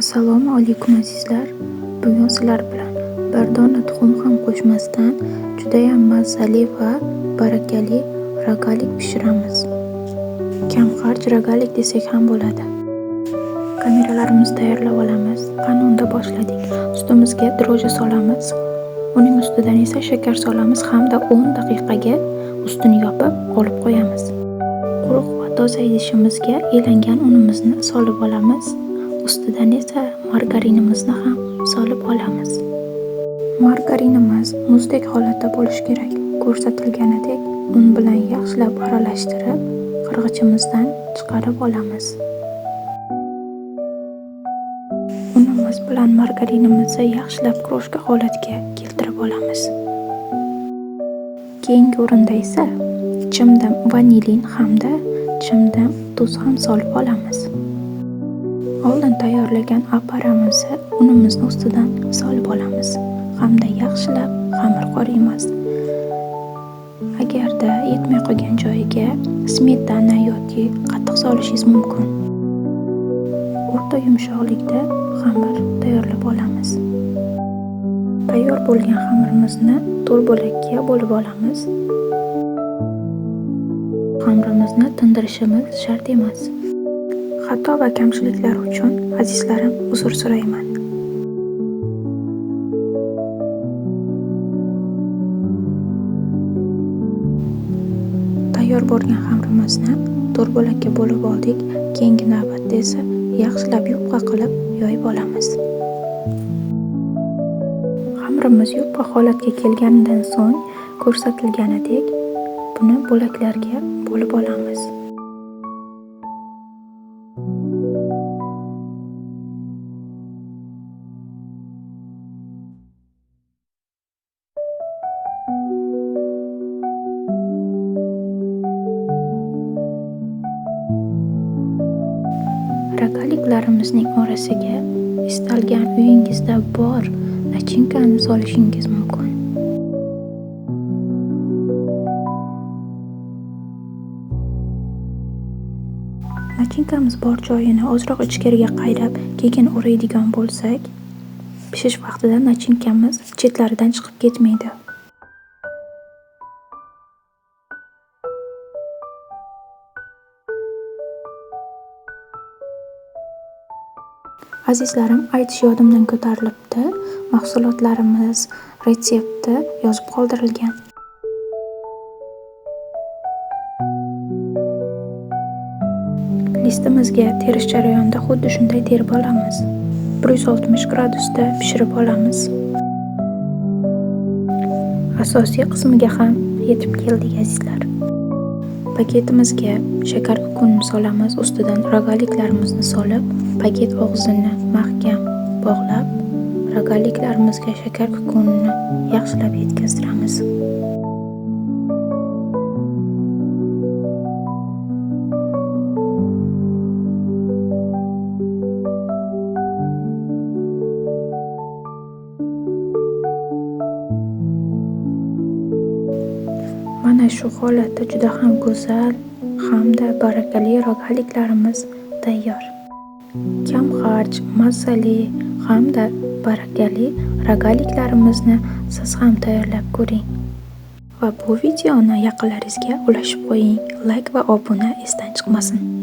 Assalomu alaykum azizlar. Bugun sizlar bilan bir dona tuxum ham qo'shmasdan judayam mazali va barakali ragalik pishiramiz. Kamxarj ragalik desak ham bo'ladi. Kameralarimizni tayyorlab olamiz. Qani unda boshladik. Sutimizga dro'ja solamiz. Uning ustidan esa shakar solamiz hamda 10 daqiqaga ustini yopib olib qo'yamiz. Quruq va toza idishimizga elangan unimizni solib olamiz. Ustidan esa margarinimizni ham solib olamiz. Margarinimiz muzdek holatda bo'lishi kerak. Ko'rsatilganidek un bilan yaxshilab aralashtirib, qirg'ichimizdan chiqarib olamiz. Unimiz bilan margarinimizni yaxshilab kroshka holatga keltirib olamiz. Keyingi o'rinda esa chimdim vanilin hamda chimdim tuz ham solib olamiz. Oldin tayyorlagan aparamizni unimizni ustidan solib olamiz hamda yaxshilab xamir qoriymiz. Agarda yetmay qolgan joyiga smetana yoki qatiq solishingiz mumkin. O'rta yumshoqlikda xamir tayyorlab olamiz. Tayyor bo'lgan xamirimizni to'rt bo'lakka bo'lib olamiz. Xamirimizni tindirishimiz shart emas. Xato va kamchiliklar uchun azizlarim uzr so'rayman. Tayyor bo'lgan xamirimizni to'rt bo'lakka bo'lib oldik. Keyingi navbatda esa yaxshilab yupqa qilib yoyib olamiz. Xamirimiz yupqa holatga kelganidan so'ng ko'rsatilganidek buni bo'laklarga bo'lib olamiz. Ragaliklarimizning orasiga istalgan uyingizda bor nachinkani solishingiz mumkin. Nachinkamiz bor joyini ozroq ichkariga qayrab, keyin o'raydigan bo'lsak, pishish vaqtida nachinkamiz chetlaridan chiqib ketmaydi. Azizlarim, aytish yodimdan ko'tarilibdi. Mahsulotlarimiz retsepti yozib qoldirilgan. Listimizga terish jarayonida xuddi shunday terib olamiz. 160 gradusda pishirib olamiz. Asosiy qismiga ham yetib keldik azizlar. Paketimizga shakar kukunini solamiz, ustidan ragaliklarimizni solib, paket og'zini mahkam bog'lab, ragaliklarimizga shakar kukunini yaxshilab yetkazdiramiz. Mana shu holatda juda ham go'zal hamda barakali ragaliklarimiz tayyor. Kamxarj, mazali hamda barakali ragaliklarimizni siz ham tayyorlab ko'ring. Va bu videoni yaqinlaringizga ulashib qo'ying. Like va obuna esdan chiqmasin.